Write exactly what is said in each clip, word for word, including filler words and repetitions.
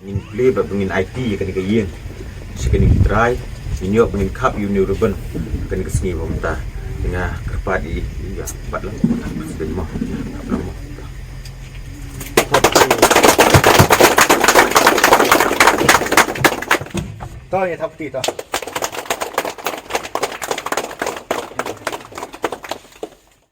Ngin plie bad ngin aiti ïa kane ka ïing. Shi kane ki trai, ngin ïoh ba ngin khap ïa une u ribbon. Kane ka sngi ba mynta. Nga kyrpad ïa, ïa, pat lang. Khap lang mo. To, ïa thap ti to.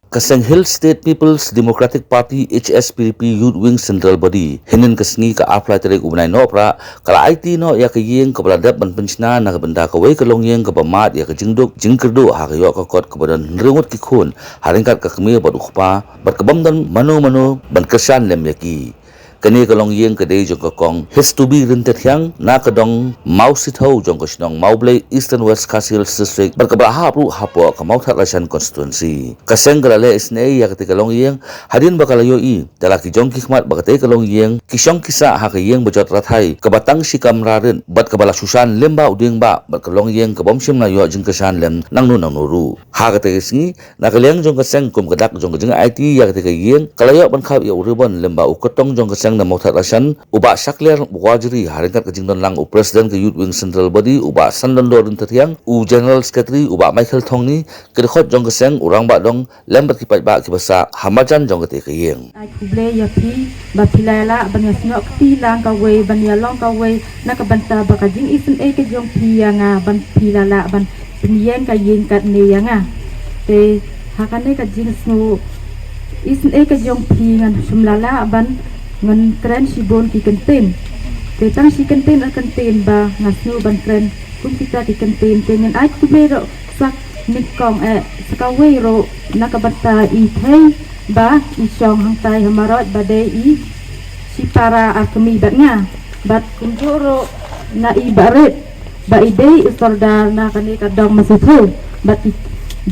Ka seng Hill State People's Democratic Party, H S P D P, Youth Wing Central Body, hynnin ka sngi ka arphew lai tarik u bnai Nohprah, ka la aiti noh ïa ka ïing kaba la dep ban pynshna na ka bynta kawei ka longïing kaba mad ïa ka jingduk jingkyrduh ha ka ïoh ka kot kaba don hynriew ngut ki khun, ha ryngkat ka kmie bad u kpa, bad ka bym don mano mano ban kyrshan lem ïa ki. Kane ka longïing ka dei jong ka Kong Histobi Ryntathiang na ka dong Mawsithaw jong ka shnong Mawblei, Eastern West Khasi Hills District, bad kaba la hap ruh hapoh ka Mawthadraishan constituency. Ka seng ka la leh isynei ïa katei ka longïing hadien ba ka la ïohi da la ki jong ki khmat ba katei ka longïing ki shong ki sah ha ka ïing ba jot rathai kaba tang shi kamra rit bad kaba la shu shan lem bha u dieng bha bad ka longïing ka bym shym la ïoh jingkyrshan lem nangno nangno ruh. Ha katei ka sngi, na ka liang jong ka seng kum ka dak jong ka jingaiti ïa katei ka ïing, ka la ïoh ban khap ïa u ribbon lem bad u kyrtong jong ka seng na Mawthadraishan, u Bah Shakliar Warjri, ha ryngkat ka jingdon lang u President ka Youth Wing Central Body, u Bah Sanlondor Ryntathiang, u General Secretary u Bah Michael Thongni, ki dkhot jong ka seng, u Rangbah Dong, lem bad ki paidbah kiba sah ha marjan jong katei ka ïing. Ai khublei ïa phi ba phi la ïa lah ban ïa snoh kti lang kawei ban ïa long kawei na ka bynta ba ka jingisynei ka jong phi ïa nga ban phi la lah ban pynïeng ka ïing katne ïa nga. Te ha kane ka jingsnoh isynei ka jong phi ngan shym la lah ban ngan kren shibun ki kyntien. Te tang shi kyntien ar kyntien ba nga snoh ban kren kum kita ki kyntien te ngan ai khublei ruh sa nyngkong eh sa kawei ruh na ka bynta i Thei ba i shong hangtai ha Marot ba dei i shipara ar kmie bad nga bad kumjuh ruh na i Bah Rit ba i dei i sordar na kane ka dong Mawsithaw bad ki,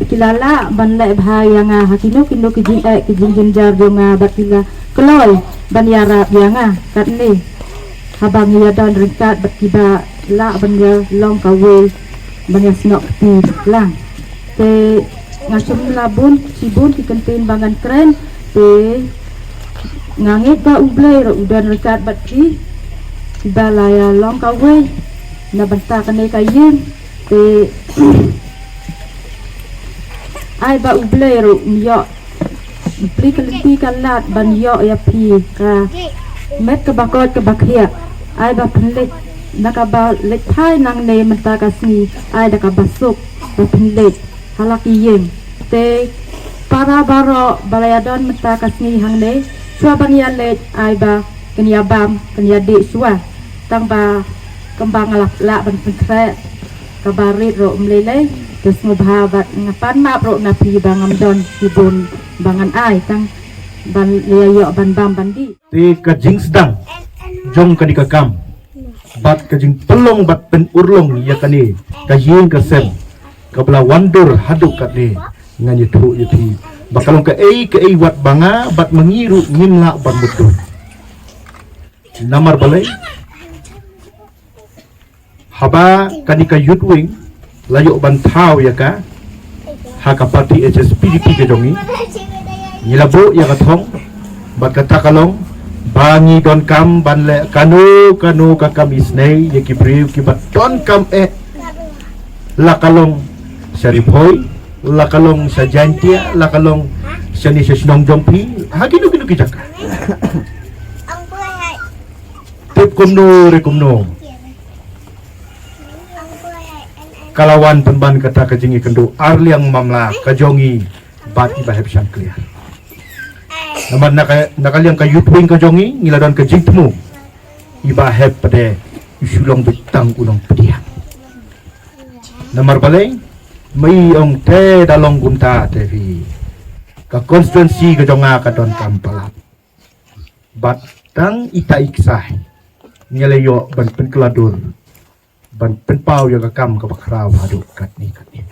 ki la lah ban leh bha ïa nga ha kino kino ki jingeh ki jingjynjar jong nga bad ki la kloi ban ïarap ïa nga katne haba ngi ïa don ryngkat bad kiba lah ban ïa long kawei ban ïa snoh kti lang. Te nga shym la bun shibun ki kyntien ba ngan kren te nga ngeit ba U Blei ruh u don ryngkat bad phi ba la ïa long kawei na bynta kane ka ïing te ai ba U Blei ruh um ïoh pli ka lynti ka lad ban ïoh ïa phi ka met kaba koit kaba khiah ai ba pynleit na kaba leit phai nangne mynta ka sngi ai da kaba suk ba pynleit ha la ki ïing te para baroh ba la ïa don mynta ka sngi hangne shuwa ban ïa leit ai ba kin ïa bam kin ïa dih shuwa tang ba kumba nga la lah ban pynkhreh kaba rit ruh um lei lei te sngewbha bad nga pan map ruh na phi ba ngam don shibun ba ngan ai tang ban ïa ïoh ban bam ban dih. Te ka jingsdang jong kane ka kam bad ka jingpynlong bad pynurlong ïa kane ka ïing ka sem kaba la wan dur haduh katne ngan ïathuh ïa phi ba ka long kaei kaei wat ba nga bad ma ngi ruh ngim lah ban mutdur. Namar balei? Haba kane ka Youth Wing la ïoh ban thaw ïa ka ha ka party H S P D P ka jong ngi. Ngi la buh ïa ka thong bad kata ka long ba ngi donkam ban leh kano kano ka kam isynei ïa ki briew kiba donkam eh la ka long sha Ri Bhoi la ka long sha Jaintia la ka long shane sha shnong jong phi ha kino kino ki jaka. Tip kumno re kumno. Ka la wan pynban kata ka jingïakynduh ar liang mamla ka jong ngi bad i Bah Hep Shangkliar. Namar na ka, na ka liang ka Youth Wing ka jong ngi ngi la don ka jingthmu i Bah Hep pat de i shu long beit tang u nongpdiang. Namar balei ma i ong te da long kumta te phi ka constituency ka jong nga ka donkam palat. Bad tang ita i ksai ngi la ïoh ban pynkylla dur ban pynpaw ïa ka kam kaba khraw haduh katne katne.